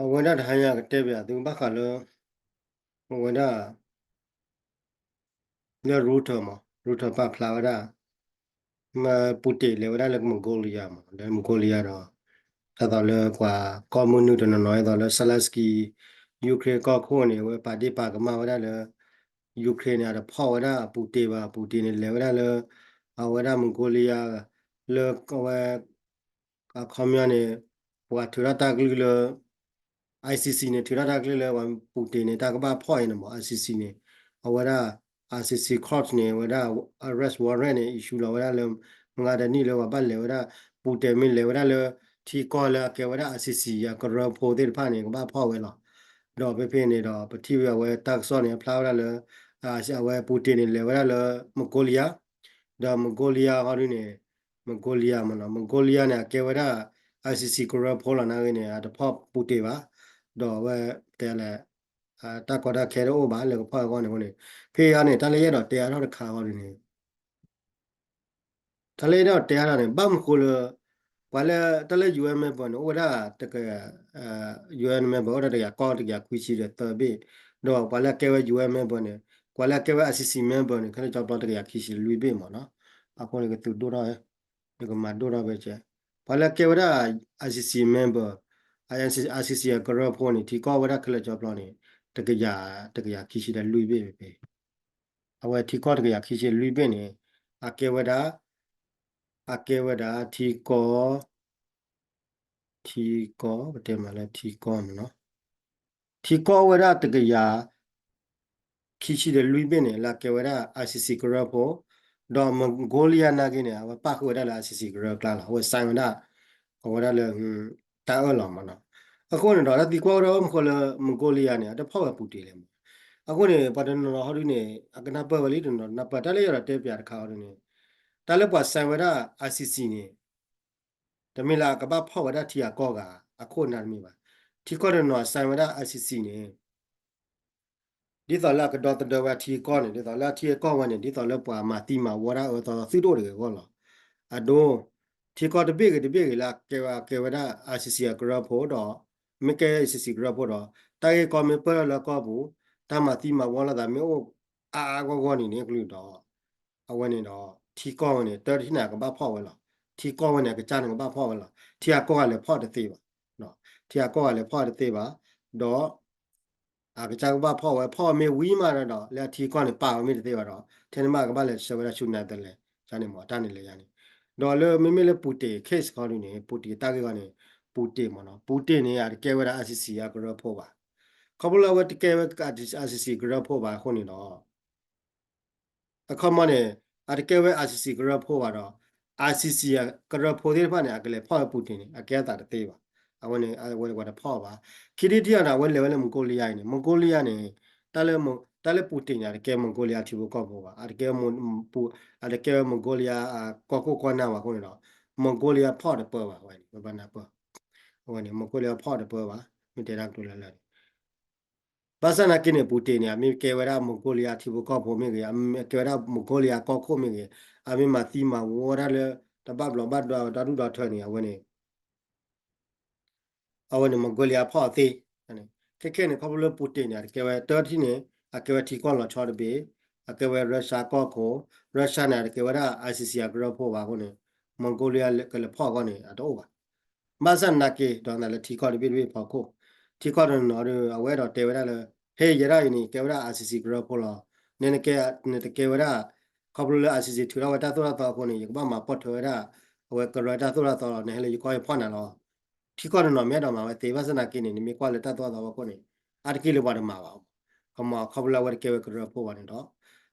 အဝဲဒၣ်တဟါညါကတဲဘၣ်သုဘၣ်ဃးလၢ အဝဲဒၣ် လၢ Reuters မး Reuters ပာ်ဖျါဝဲဒၣ် မ့ၢ်ပူၤတ့ၢ်လဲၤဝဲဒၣ်လၢ Mongolia မး လၢ Mongolia ဒီး ဒ်သိးလၢပှၤကီၢ်မုၢ်နုာ်တနီၤနီၤ ဒ်သိးလၢ Zelenskyy Ukraine ကီၢ်ခိၣ်န့ၣ် အဝဲပာ်ဒ့ၣ်ပာ်ကမၣ်ဝဲဒၣ်လၢ Ukraine န့ၣ် အတဖီၣ်ဝဲဒၣ်အပူၤတ့ၢ်ဘၣ် အပူၤတ့ၢ်န့ၣ် လဲၤဝဲဒၣ်လၢ အဝဲဒၣ် Mongolia လၢအဝဲ အခီပညီန့ၣ် ပှၤထုးထီၣ်တၢ်ကလုၢ်လၢ ICC န့ၣ် ထုးထီၣ်တၢ်ကလုၢ်လၢ ပူၤတ့ၢ်န့ၣ် တၢ်ကဘၣ်ဖီၣ်အံၤန့ၣ်မး ICC န့ၣ် အဝဲဒၣ် ICC court န့ၣ် အဝဲဒၣ် arrest warrant န့ၣ် issue လီၤဝဲဒၣ်လၢ မုၢ်ဂၤတနံၣ်လၢပှၤဘၣ်လဲၤဝဲဒၣ် ပူၤတ့ၢ်မ့ၢ်လဲၤဝဲဒၣ်လၢ ထံကီၢ်လၢအကဲဝဲဒၣ် ICC အကရၢဖိသ့ၣ်တဖၣ်န့ၣ် ကဘၣ်ဖီၣ်ဝဲလီၤ. ဒီးဖဲဖဲန့ၣ်ဒီး ပထံၣ်ဝဲအဝဲတၢ်ကစီၣ်န့ၣ် အဖျါဝဲဒၣ်လၢ အဝဲပူၤတ့ၢ်န့ၣ် လဲၤဝဲဒၣ်လၢ Mongolia ဒီး Mongolia ဟီဒုန့ၣ် Mongolia မးနီၤ Mongolia န့ၣ် အကဲဝဲဒၣ် ICC ကရၢဖိလီၤနာ်ဂ့ၤန့ၣ် အတဖီၣ်ပူၤတ့ၢ်ဘၣ်, ဒီးအဝဲတဲလဲၣ် တၢ်ကီတၢ်ခဲတအိၣ်ဘၣ် လဲၤကဖီၣ်အဂီၢ်န့ၣ်အဃိန့ၣ် ဖဲအံၤန့ၣ် တၢ်လၢယအဲၣ်ဒိးတဲအါထီၣ်တခါအဂီၢ်န့ၣ် တၢ်လၢအဲၣ်ဒိးတဲအါထီၣ်န့ၣ် ဘၣ်မနုၤဃိလၢ ပှၤလၢတၢ်လၢ UN member န့ၣ် အိၣ်ဝဲဒၣ်တက UN member အိၣ်ဒၣ်တကယၤကီၢ်တကယၤခွံဆံဒီးသၢဘ့ၣ်, ဒီးပှၤလၢအကဲဝဲ UN member န့ၣ် ပှၤလၢအကဲဝဲ ICC member န့ၣ် ခဲလၢာ်ကၠီပျီတကယၤခံဆံလွံၢ်ဘ့ၣ်မးနီၤ, အဃိန့ၣ် ကသူၣ်ဒိၣ်ထီၣ် နကမၤဒိၣ်ထီၣ်ဖဲကဲ, ပှၤလၢအကဲဝဲဒၣ် ICC member, ICC အကရၢဖိန့ၣ် ထံကီၢ်ဝဲဒၣ်ခဲလၢာ်ကၠီပျီန့ၣ် တကယၤ တကယၤခံဆံဒီးလွံၢ်ဘ့ၣ်ဖဲ အဝဲထံကီၢ်တကယၤခံဆံလွံၢ်ဘ့ၣ်န့ၣ် အကဲဝဲဒၣ် အကဲဝဲဒၣ်ထံကီၢ် ထံကီၢ် ပတဲမးလၢထံကီၢ်မးနီၤ, ထံကီၢ်ဝဲဒၣ်တကယၤ ခံဆံဒီးလွံၢ်ဘ့ၣ်န့ၣ် လၢအကဲဝဲဒၣ် ICC ကရၢဖိ, ဒီး Mongolia နာ်ဂ့ၤန့ၣ် အဝဲပၣ်ဃုာ်ဝဲဒၣ်လၢ ICC ကရၢကျါလီၤ, အဝဲ sign ဝဲဒၣ် အဝဲဒၣ်လၢ တၢ်အၢၣ်လီၤမးနီၤ, အဃိန့ၣ်ဒီး တၢ်သံကွၢ်ဝဲဒၣ်မနုၤဃိလၢ Mongolia န့ၣ် အတဖီၣ်ဝဲပူၤတ့ၢ်လဲၣ်မး, အဃိန့ၣ် ပှၤတနီၤနီၤဟီဒုန့ၣ် အကနၢ်ပၢၢ်ဝဲလံ တနီၤနီၤနၢ်ပၢၢ် တၢ်လၢယအဲၣ်ဒိးတဲပၠးတခါဟီဒုန့ၣ် တၢ်လၢပှၤ sign ဝဲဒၣ် ICC န့ၣ် တမ့ၢ်လၢအကဘၣ်ဖီၣ်ဝဲဒၣ်ထံအကီၢ်ဂၤ အခိၣ်အနၢ်တမ့ၢ်ဘၣ်, ထံကီၢ်တနီၤ sign ဝဲဒၣ် ICC န့ၣ် ဒ်သိးလၢအကဒီသဒၢဝဲထံကီၢ်န့ၣ် ဒ်သိးလၢထံအကီၢ်ဝဲန့ၣ် ဒ်သိးလၢပှၤမၤသံမၤဝီတၢ်အၢသီသီသုတအိၣ်တဂ့ၤအဂီၢ်လီၤ. အဒိ ထံကီၢ်တဘ့ၣ်ဂ့ၤတဘ့ၣ်ဂ့ၤလၢအကဲဝဲ အကဲဝဲဒၣ် ICC အကရၢဖိဒီး မ့ၢ်ကဲ ICC ကရၢဖိဒီး တၢ်ဂ့ၢ်ကီမ့ၢ်ပၢၢ်ထီၣ်လၢကီၢ်ပူၤ တၢ်မၤသံမၤဝီလိာ်သးမ့ၢ်အိၣ်အါအါဂီၢ်ဂီၢ်န့ၣ်န့ၣ်ကလုၢ်ဒီး အဝဲန့ၣ်ဒီး ထံကီၢ်ဝဲန့ၣ် တၢ်ထံၣ်န့ၣ် အကဘၣ်ဖီၣ်ဝဲလီၤ. ထံကီၢ်ဝဲန့ၣ် အကစၢ်န့ၣ်ကဘၣ်ဖီၣ်ဝဲလီၤ. ထံအကီၢ်ဂၤလဲၤဖီၣ်တသ့ဘၣ်. ထံအကီၢ်ဂၤလဲၤဖီၣ်တသ့ဘၣ်. ဒီး အကစၢ်ကဘၣ်ဖီၣ်ဝဲ ဖီၣ်မ့ၢ်ဝံၤမးဒီး လၢအထံကီၢ်န့ၣ် ပာ်ဝဲမ့ၢ်တသ့ဘၣ်ဒီး ထဲန့ၣ်မးကဘၣ်လဲၤဆှၢဝဲဒၣ်ဆူ Netherlands န့ၣ်မး တၢ်န့ၣ်လဲၤယါန့ၣ်. ဒီးလၢမ့မ့ၢ်လၢ Putin case ခီဒုန့ၣ် Putin တၢ်ဂ့ၢ်ခီန့ၣ် Putin မးနီၤ Putin န့ၣ် အတကဲဝဲဒၣ် ICC အကရၢဖိဘၣ်. ခီဖျိလၢအဝဲတကဲဝဲ ICC ကရၢဖိဘၣ်အဃိန့ၣ်ဒီး အခီပညီန့ၣ် အတကဲဝဲ ICC ကရၢဖိဘၣ်ဒီး ICC ကရၢဖိသ့ၣ်တဖၣ်န့ၣ် အကလဲၤဖီၣ်ဝဲ Putin န့ၣ် အကဲအသးတသ့ဘၣ်. အဝဲန့ၣ် အဝဲပှၤတဖီၣ်ဘၣ်. ခံထံၣ်တထံၣ်အံၤန့ၣ် အဝဲလဲၤဝဲလၢ Mongolia အံၤန့ၣ် Mongolia န့ၣ် တၢ်လၢ တၢ်လၢ Putin န့ၣ် အတကဲ Mongolia ထံဖိကီၢ်ဖိဘၣ်. အတကဲ အတကဲဝဲ Mongolia ကီၢ်ခိၣ်ကီၢ်နၢ်ဘၣ်အဃိန့ၣ်ဒီး Mongolia ဖီၣ်တပၢဘၣ်ဝဲန့ၣ် ပဘၣ်နၢ်ပၢၢ် အဝဲန့ၣ် Mongolia ဖီၣ်တပၢဘၣ် မ့ၢ်တဲတၢ်ကတိၤလၢလၢာ်န့ၣ် ဘၣ်ဆၣ်နာ်က့န့ၣ် Putin န့ၣ် အမ့ၢ်ကဲဝဲဒၣ် Mongolia ထံဖိကီၢ်ဖိမ့ၢ်ဂ့ၤ, အမ့ၢ်ကဲဝဲဒၣ် Mongolia ကီၢ်ခိၣ်မ့ၢ်ဂ့ၤ, အမ့ၢ်မၤသံမၤဝီတၢ်လၢ တဘၣ်ဘျီးဘၣ်ဒါ တၢ်ဒူၣ်ဒီးထၢန့ၣ် အဝဲန့ၣ် အဝဲန့ၣ် Mongolia ဖီၣ်အသ့. ခဲခဲန့ၣ် ခီဖျိလၢ Putin န့ၣ် အတကဲဝဲ တၢထံၣ်န့ၣ် အကဲဝဲထံကီၢ်လီၤဆီတဘ့ၣ်, အကဲဝဲ Russia ကီၢ်ခိၣ်, Russia န့ၣ် အတကဲဝဲဒၣ် ICC အကရၢဖိဘၣ်အဃိန့ၣ် Mongolia ကလဲၤဖီၣ်အဂီၢ်န့ၣ် အတအိၣ်ဘၣ်. ဘၣ်ဆၣ်နာ်က့ ဒီးနၤလၢထံကီၢ်တဘ့ၣ်တဘ့ၣ်ဖီခိၣ်, ထံကီၢ်တနီၤနီၤဒီး အဝဲအဲၣ်ဒိးတဲဝဲဒၣ်လၢ ဟဲယဲဒၣ်အံၤန့ၣ် ကဲဝဲဒၣ် ICC ကရၢဖိလီၤ. နကဲ နတကဲဝဲဒၣ် ခီဖျိလၢ ICC ထုးထီၣ်ဝဲတၢ်သိၣ်တၢ်သီအဃိန့ၣ် ယကဘၣ်မၤပိာ်ထွဲဝဲဒၣ် အဝဲကရၢတၢ်သိၣ်တၢ်သီလီၤ. နဟဲလၢယကီၢ်ယဖီၣ်နၤလီၤ. ထံကီၢ်တနီၤမ့ၢ်အဲၣ်ဒိးမၤဝဲသ့ ဘၣ်ဆၣ်နာ်က့န့ၣ် နမ့ၢ်ကွၢ်လၢတၢ်သိၣ်တၢ်သီအဖီခိၣ်န့ၣ် အါတက့ၢ်လၢပှၤတမၤဘၣ်. ခီမီခီဖျိလၢအဝဲတကဲဝဲကရၢဖိဘၣ်န့ၣ်ဒီး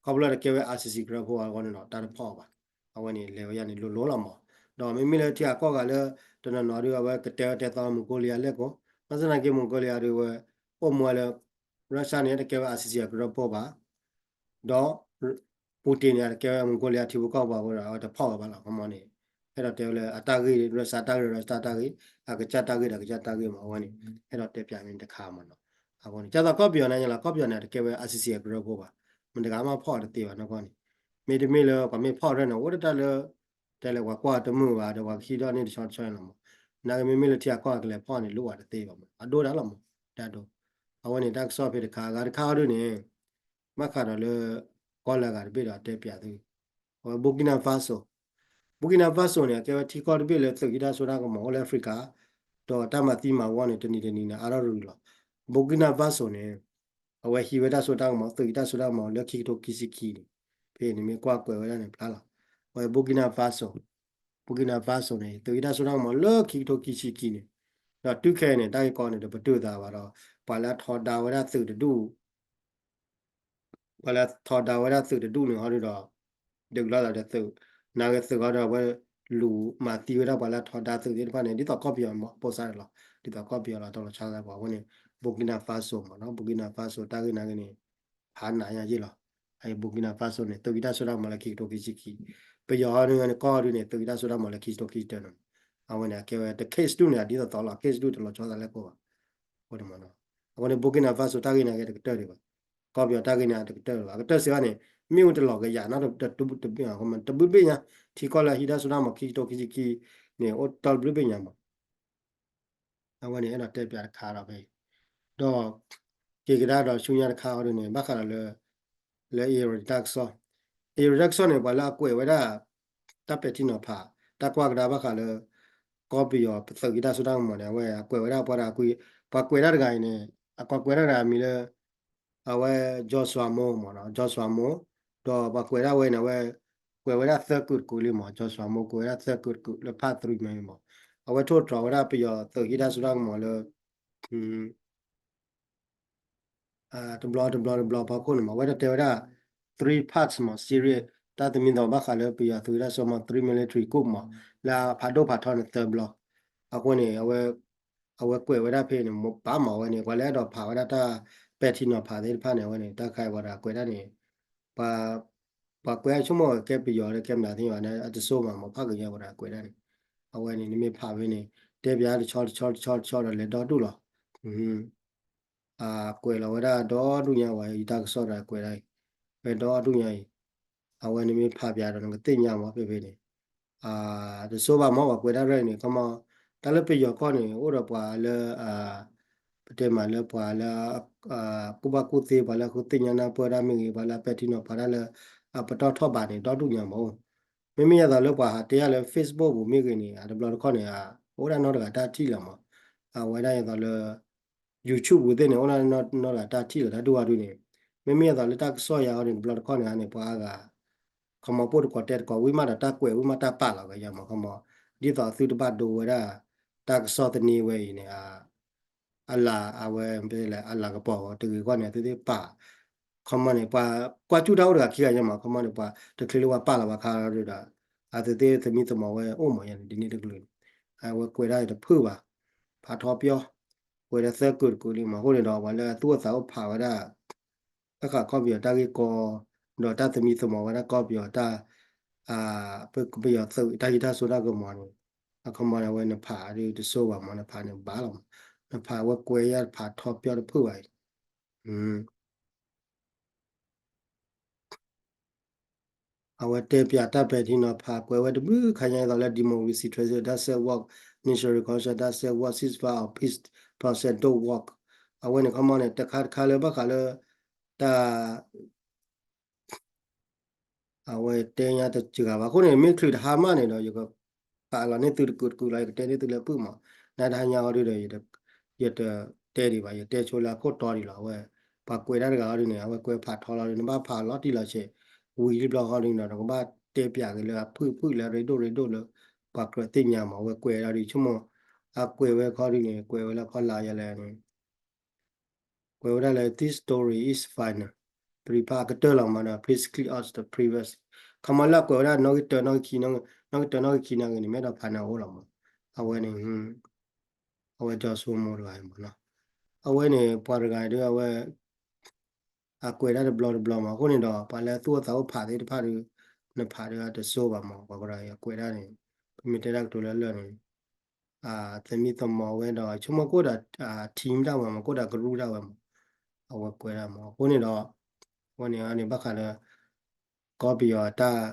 ခီဖျိလၢတကဲဝဲ ICC ကရၢဖိဘၣ်အဃိန့ၣ်ဒီး တၢ်တဖီၣ်ဘၣ်. အဝဲန့ၣ်လဲၤဝဲယါန့ၣ်လိၤလိၤလီၤမး. ဒီးမ့မ့ၢ်လၢထံအကီၢ်ဂၤလၢ တနီၤနီၤဒီး အဝဲကတဲဝဲတဲသီ Mongolia လဲၣ်ကိး, ဘၣ်ဆၣ်နာ်က့ Mongolia ဒီးဝဲ အိၣ်မူဝဲလၢ Russia န့ၣ် တကဲဝဲ ICC အကရၢဖိဘၣ် ဒီး Putin န့ၣ် အတကဲဝဲ Mongolia ထံဖိကီၢ်ဖိအဃိဒီး အဝဲတဖီၣ်ဝဲဘၣ်လီၤ. ခီမီန့ၣ် အဲၣ်ဒိးတဲဝဲလၢအတၢ်ဂ့ၢ် Russia တၢ်ဂ့ၢ် Russia တၢ်ဂ့ၢ်, အကစၢ်တၢ်ဂ့ၢ်ဒီးအကစၢ်တၢ်ဂ့ၢ်မး အဝဲန့ၣ် အဲၣ်ဒိးတဲပၠးမ့ၢ်တခါမးနီၤ. အဃိန့ၣ် ဒ်သိးကီၢ်ပယီၤန့ၣ်လီၤ, ကီၢ်ပယီၤန့ၣ် အတကဲဝဲ ICC အကရၢဖိဘၣ်, မတၤဂၤမးဖီၣ်အီၤတသ့ဘၣ်နီၢ်ကီၢ်န့ၣ်. မ့တမ့ၢ်လၢပှၤမ့ၢ်ဖီၣ်အီၤန့ၣ် အိၣ်ဒၣ်တၢ်လၢ တဲလၢပှၤကွၢ်တမုာ်ဘၣ်ဒီး ပှၤကဟံးထီၣ်န့ၢ်တဆီတဆီန့ၣ်လီၤမး. နာ်က့မ့မ့ၢ်လၢထံအကီၢ်အကလဲၤဖီၣ်န့ၣ် လိၣ်ဝဲတသ့ဘၣ်မး အဒိဒၣ်လီၤမး တၢ်ဒိ အဝဲန့ၣ်တၢ်ကစီၣ်ဖဲတခါ အဂၤတခါအီၤဒုန့ၣ် ဘၣ်ဃးဒီးလၢ ကီၢ်လၢအဂၤတဘ့ၣ်ဒီးအတဲပၠးသု အဝဲ Burkina Faso Burkina Faso န့ၣ် အကဲဝဲထံကီၢ်တဘ့ၣ်လၢသုးဟံးတၢ်စိတၢ်ကမီၤအိၣ်လၢ Africa ဒီးတၢ်မၤသံမၤဝီန့ၣ် တနံၤတနံၤန့ၣ် အါထီၣ်ရူၤလီၤ Burkina Faso န့ၣ် အဝဲဟံးဝဲတၢ်စိတၢ်ကမီၤ သုးဟံးတၢ်စိတၢ်ကမီၤလၢခံကထိခံဆံခံန့ၣ် ဖဲန့ၣ်မ့ၢ်ကွၢ်ကွဲးဝဲဒၣ်န့ၣ်ဖျါလီၤ အဝဲ Burkina Faso Burkina Faso န့ၣ် သုးဟံးတၢ်စိတၢ်ကမီၤလၢခံကထိခံဆံခံန့ၣ် ဒီးတုၤခဲအံၤန့ၣ် တၢ်ဂ့ၢ်ကီန့ၣ် တပတုာ်သးဘၣ်ဒီး ပှၤလၢအထီဒါဝဲဒၣ်သုးတဒူၣ် ပှၤလၢထီဒါဝဲဒၣ်သုးတဒူၣ်န့ၣ်ဟီဒုဒီး ဒုးကလီသးဒီးသုး နာ်က့သုးဟီဒီးအဝဲ လူၤမၤသံဝဲဒၣ်ပှၤလၢထီဒါသုးသ့ၣ်တဖၣ်န့ၣ် ဒ်သိးကီၢ်ပယီၤမး ပိၢ်စါဒီးလီၤ ဒ်သိးကီၢ်ပယီၤလီၤ တၢ်လီၤဆီသးပှၤအဃိန့ၣ် Burkina Faso မးနီၤ Burkina Faso တၢ်ဂ့ၢ်နာ်က့န့ၣ် ဖးနးယါယ့ၢ်လီၤ အအံၤ Burkina Faso န့ၣ် သုးက့တၢ်စိတၢ်ကမီၤလၢခံကထိခံဆံခံ ပယီၤဟီဒုန့ၣ် ကီၢ်ဟီဒုန့ၣ် သုးက့တၢ်စိတၢ်ကမီၤလၢခံကထိခံဆံတၢန့ၣ် အဝဲန့ၣ်အကဲဝဲ တ case ဒုန့ၣ် ဒ်သိးသိးလီၤ case ဒုတလီၤဆီသးလဲၣ်ကိၣ်ဘၣ် အဃိန့ၣ်မးနီၤ အဃိန့ၣ် Burkina Faso တၢ်ဂ့ၢ်နာ်က့တကတၢၢ်ဒံးဘၣ် ကီၢ်ပယီၤတၢ်ဂ့ၢ်န့ၣ် အတကတၢၢ်ဒံးဘၣ် အကတၢၢ်စ့ၢ်ကီးန့ၣ် မ့ၣ်အူတလီၤကယၤနီတ တဘျုးဘ့ၣ်ညါ ထံကီၢ်လၢဟံးတၢ်စိတၢ်ကမီၤခံကထိခံဆံခံန့ၣ် အိၣ်တဘျုးဘ့ၣ်ညါမး အဝဲန့ၣ် အဲၣ်ဒိးတဲပၠးတခါဒီးဖဲအံၤ ဒီး က့ၤကဒါဒီးဆူညါတခါအီၤဒ်န့ၣ် ဘၣ်ဃးဒီးလၢ လၢ Iran တၢ်ကစီၣ် Iran တၢ်ကစီၣ်န့ၣ် ပှၤလၢအကွဲးဝဲဒၣ် တၢ်ပဲာ်ထံနီၤဖး တၢ်ကွၢ်ကဒါဘၣ်ဃးလၢ ကီၢ်ပယီၤပသုးက့တၢ်စိတၢ်ကမီၤန့ၣ် အဝဲအကွဲးဝဲဒၣ်ပှၤတဂၤကွံ ပှၤကွဲးဒၣ်တဂၤအံၤန့ၣ် အကွဲးဒၣ်တဂၤအမံၤလၢ အဝဲ Joshua Moore မးနီၤ Joshua Moore ဒီးပှၤကွဲးဒၣ်ဝဲန့ၣ် အဝဲ ကွဲးဝဲဒၣ်သၢကုာ်တကုာ်လံမး Joshua Moore ကွဲးဝဲဒၣ်သၢကုာ်တကုာ်လၢ part three မ့ၢ်မး အဝဲထိၣ်သတြီၤဝဲဒၣ်ပယီၤသုးဟံးတၢ်စိတၢ်ကမီၤလၢ တဘျီတဘျီတဘျီဖီခိၣ်န့ၣ်မး အဝဲဒၣ်တဲဝဲဒၣ် three parts မး series တၢ်သမံသမိးဘၣ်ဃးလၢပယီၤသုးဟံးတၢ်စိတၢ်ကမီၤ three military coup မး လၢအဖးဒိၣ်ဖးထီန့ၣ်သၢဘျီ အဃိန့ၣ် အဝဲကွဲးဝဲဒၣ်ဖဲန့ၣ် ပာ်မးဝဲန့ၣ် ပှၤလၢအဲၣ်ဒိးဖးဝဲဒၣ်တၢ်ပဲာ်ထံနီၤဖးသ့ၣ်တဖၣ်န့ၣ် အဝဲန့ၣ် တၢ်ခါအံၤပှၤတဂၤကွဲးဒၣ်န့ၣ် ပှၤ ပှၤကွဲးအဆိကမိၣ်ကဲပယီၤဒီးကဲမနုၤသ့ၣ်ညါဘၣ်န့ၣ် အတစိဘၣ်မး ဖးက့ၤညါပှၤတဂၤကွဲးဒၣ်န့ၣ် အဝဲန့ၣ် နမ့ၢ်ဖးဖဲန့ၣ် တဲပၠးတဆီတဆီတဆီတဆီဒီးလဲၤဒီဒူၣ်လီၤ အကွဲးလီၤဝဲဒၣ်ဒီဒူၣ်ညါဝဲ ယတၢ်ကစီၣ်ဒီးကွဲးဒၣ်အံၤ ဝဲဒီဒူၣ်ညါအံၤ အဝဲန့ၣ်မ့ၢ်ဖးပၠးဒီးနကသ့ၣ်ညါမးဖဲဖဲန့ၣ် တစိဘၣ်မး ပှၤကွဲးဒၣ်ရဲၣ်န့ၣ် ခီမီ တၢ်လၢပယီၤကီၢ်န့ၣ် အိၣ်ဒီးပှၤလၢ ပတဲမးလၢပှၤလၢ ကူၣ်ဘၣ်ကူၣ်သ့ ပှၤလၢဃုသ့ၣ်ညါနၢ်ပၢၢ်တၢ်မ့ၢ်ဂ့ၤ ပှၤလၢအပဲာ်ထံနီၤဖးတၢ်လၢ အပတီၢ်ထီၣ်ဘးန့ၣ် ဒီဒူၣ်ညါမးအိၣ် မ့မ့ၢ်ယသိးလၢပှၤဟးတဲယၤလၢ Facebook ပူၤမ့ၢ်ဂ့ၤန့ၣ် အတဘျီတခီၣ်န့ၣ် အိၣ်ဒၣ်နီတဂၤတၢ်ထံၣ်လီၤမး အဝဲဒၣ်ယသိးလၢ YouTube ပူၤသ့ၣ်န့ၣ် အိၣ်ဒၣ်နီတဂၤတၢ်ထံၣ်လီၤတၢ်ဒူၣ်ဝါဒုန့ၣ် မ့မ့ၢ်ယသိးလၢတၢ်ကစီၣ်ယၤအီၤန့ၣ် တဘျီတခီၣ်န့ၣ်န့ၣ် ပှၤအါဂၤ ခီမီပိၢ်တကိးတဲတကိးဝံၤမးဒီးတၢ်ကွဲးဝံၤမးတၢ်ပာ်လီၤကယၤမး ခီမီ ဒ်သိးသုတဘၣ်ဒိဝဲဒၣ် တၢ်ကစီၣ်သန့ဝဲအံၤန့ၣ် အလၤအဝဲ အလၤကပီၤတဂ့ၤဂီၢ်န့ၣ် သုသ့ၣ်ပာ် ခီမီန့ၣ် ပှၤကွၢ်စူၣ်တၢ်အိၣ်တဂၤခံဂၤညါမး ခီမီန့ၣ် ပှၤတချုးလၢပှၤပာ်လီၤပှၤခါဒီး အသုသ့ၣ်သမံသမိးဝဲအိၣ်မးယါန့ၣ် ဒ်န့ၣ်တကလုာ်န့ၣ် အဝဲကွဲးဒၣ်တဖုၣ်ဘၣ် ဖးထီပၠီ ကွဲးဒၣ်သၢကုာ်တကုာ်လံမး အဃိန့ၣ်ဒီး ပှၤလၢအသူၣ်အိၣ်သးအိၣ်ဖးဝဲဒၣ် ဘၣ်ဃးကီၢ်ပယီၤတၢ်ဂ့ၢ်ကီ ဒီးတၢ်သမံသမိးဝဲဒၣ်ကီၢ်ပယီၤတၢ် ပယီၤသုးတၢ်ဟံးတၢ်စိတၢ်ကမီၤန့ၣ် အခီမီန့ၣ် အဝဲနဖးဒ်တစိဘၣ်မး နဖးန့ၣ်ဘၣ်လီၤမး နဖးဝဲကွဲးယါတဖးထီပၠီတဖုၣ်ဘၣ်အံၤ အဝဲတဲပၠးတၢ်ပဲာ်ထံနီၤဖး ကွဲးဝဲတဘျုးခါညါအသိးလၢ democracy transition doesn't work, national reconciliation doesn't work, ceasefire or peace process don't work အဝဲန့ၣ်ခီမီန့ၣ် တခါတခါလၢဘၣ်ဃးလၢ တၢ် အဝဲတဲညါတစှၤဘၣ် အဃိန့ၣ် မ့ၢ်ချုးတဟါမးန့ၣ်ဒီး ယကပာ်လီၤန့ၢ်သုတကုာ်တကုာ်လီၤ ယကတဲန့ၢ်သုလၢအဖုၣ်မး နတဟါညါအီၤဒုဒီး ယတတဲဒံးဘၣ် ယတဲဆိလၢအခိၣ်တီဒံးလီၤ အဝဲ ပှၤကွဲးတၢ်တဂၤအီၤဒုန့ၣ် အဝဲကွဲးဖးထီလီၤဒု နဘၣ်ဖးလီၤတံၢ်လီၤဆဲး ဝံၤလံဘျီဃီဒုန့ၣ်ဒီး နကဘၣ်တဲပၠးက့ၤလၢအဖုၣ်ဖုၣ်လၢအရ့ဒိၣ်ရ့ဒိၣ်လၢ ပှၤကြၢးသ့ၣ်ညါမး အဝဲကွဲးဒၣ်ဒု ဆိကမိၣ် အကွဲးဝဲခီဒုန့ၣ် ကွဲးဝဲလၢခီလၢယလဲၣ်န့ၣ် ကွဲးဝဲဒၣ်လၢ this story is final three part အကတၢၢ်လီၤမးဒီး please click on the previous ခီမီလၢအကွဲးဝဲဒၣ်နီၣ်ဂံၢ်တၢ နီၣ်ဂံၢ်ခံ နီၣ်ဂံၢ်တၢ နီၣ်ဂံၢ်ခံနာ်ဂ့ၤန့ၣ် မ့ၢ်အဲၣ်ဒိးဖးန့ၣ်အအိၣ်လီၤမး အဝဲန့ၣ် အဝဲ Joshua Moore တဂၤအံၤမးနီၤ အဝဲန့ၣ် ပှၤတဂၤအံၤဒု အဝဲ အကွဲးဒၣ်တဘျီတဘျီမး အဃိန့ၣ်ဒီး ပှၤလၢသူၣ်အိၣ်သးအိၣ်ဖးသ့ၣ်တဖၣ်ဒု နဖးဒုတစိဘၣ်မး ပှၤကဒီးအံၤအကွဲးဒၣ်န့ၣ် ပမ့ၢ်တဲဒၣ်ကတိၤလၢလၢာ်န့ၣ် သမံသမိးဝဲဒီး ဆိကမိၣ်ကိၣ်ဒီး team ဒၣ်ဝဲမး ကိၣ်ဒီးကရူၢ်ဒၣ်ဝဲမး အဝဲကွဲးဒၣ်မး အဃိန့ၣ်ဒီး အဝဲန့ၣ်န့ၣ်ဘၣ်ဃးလၢ ကီၢ်ပယီၤတၢ်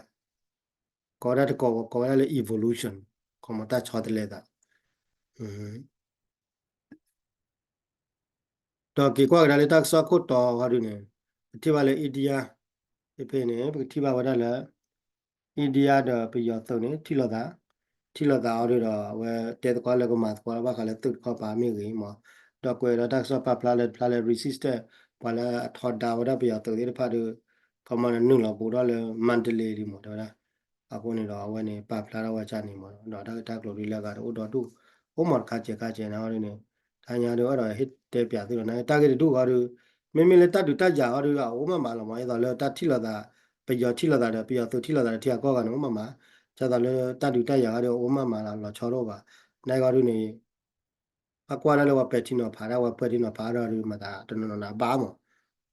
ကိးဝဲဒၣ်တကိးဝဲကိးဝဲဒၣ်လၢ evolution ခီမီတၢ်ဆီတလဲသး ဒီးက့ၤကွၢ်ကဒါလၢတၢ်ကစီၣ်ခိၣ်တီဟီဒုန့ၣ် ပထံၣ်ဘၣ်လၢ India ဖဲန့ၣ် ပကထံၣ်ဘၣ်ဝဲဒၣ်လၢ India ဒီးပယီၤသုးန့ၣ် ထံၣ်လိာ်သး, ထံၣ်လိာ်သးအီၤဒုဒီး အဝဲတဲသကိးလၢကမၤသကိးလၢဘၣ်ဃးလၢသုးတခီပၤမ့ၢ်ဂ့ၤမး, ဒီးကွဲးဒီးတၢ်ကစီၣ်ပာ်ဖျါလၢတဖျါလၢ resistance ပှၤလၢအထီဒါဝဲဒၣ်ပယီၤသုးသ့ၣ်တဖၣ်ဒု ကမၤနုာ်လီၤဘူးထီၣ်လၢ Mandalay လံမး တဲဝဲဒၣ် အဃိန့ၣ်ဒီး အဝဲန့ၣ်ပာ်ဖျါထီၣ်ဝဲဒၣ်န့ၣ်မး ဒီးတၢ်ဂ့ၢ်တၢ်ကျိၤဒုလၢအဂၤဒီးအိၣ်ဒီဒူၣ် အိၣ်မးတခါကဲးခါကဲးန့ၣ်ဟီဒုန့ၣ် တဟါညါဒုဒီးဟ့ၣ်တဲပၠးသုဒီး တၢ်ဂ့ၢ်တဒူၣ်ဟီဒု မ့မ့ၢ်လၢတၢ်ဒုးတၢ်ယၤဟီဒု အအိၣ်မးမးလီၤမး ဒ်သိးလၢတၢ်ထံၣ်လိာ်သး ပယီၤထံၣ်လိာ်သးဒီး ပယီၤသုးထံၣ်လိာ်သးဒီး ထံဂၤကီၢ်ဂၤန့ၣ် အိၣ်မးမး ဒ်သိးလၢတၢ်ဒုးတၢ်ယၤဟီဒု အအိၣ်မးမးလီၤ လီၤဆီတအိၣ်ဘၣ် နဂီဒုန့ၣ် ဘၣ်ကွၢ်ဒၣ်လၢပှၤပဲာ်ထံနီၤဖးဒၣ် ပှၤပဲာ်ထံနီၤဖးဒီးဒု မၤသးတနီၤနီၤအဘၣ်မး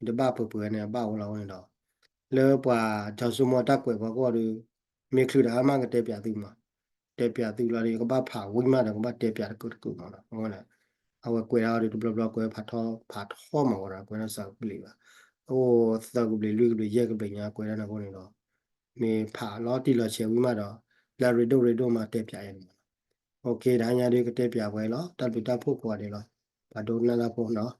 တဘၣ်ပှဲၤပှဲၤန့ၣ် အဘၣ်အိၣ်လီၤအဃိန့ၣ်ဒီး လၢပှၤ ကၠီၤစိမိၣ် တၢ်ကွဲးပှၤကိးဂၤဒု မ့ၢ်ချုးတၢ်အါမးကတဲပၠးသုမး တဲပၠးသုလီၤဒီး ကဘၣ်ဖးဝံၤမးဒီး ကဘၣ်တဲပၠးတကုာ်တကုာ်မးဒီး အဝဲကွဲးဒၣ်အီၤဒု တဘျီဘျီကွဲးဖးထီ ဖးထီမးဝဲဒီး ကွဲးဒၣ်သၢကဘျံးဘၣ် အိၣ်သၢကဘျံးလွံၢ်ကဘျံးယဲၢ်ကဘျံးညါကွဲးဒၣ်န့ၣ်အဃိန့ၣ်ဒီး မ့ၢ်ဖးလီၤတံၢ်လီၤဆဲးဝံၤမးဒီး လၢရ့ဒိၣ်ရ့ဒိၣ်မးတဲပၠးအီၤန့ၣ်မး တဟါညါဒုကတဲပၠးဝဲလီၤ တၢ်ဘျုးတၢ်ဖှိၣ်ကိးဂၤဒဲးလီၤ ပှၤဒိကနၣ်တၢ်ဖိနီၤ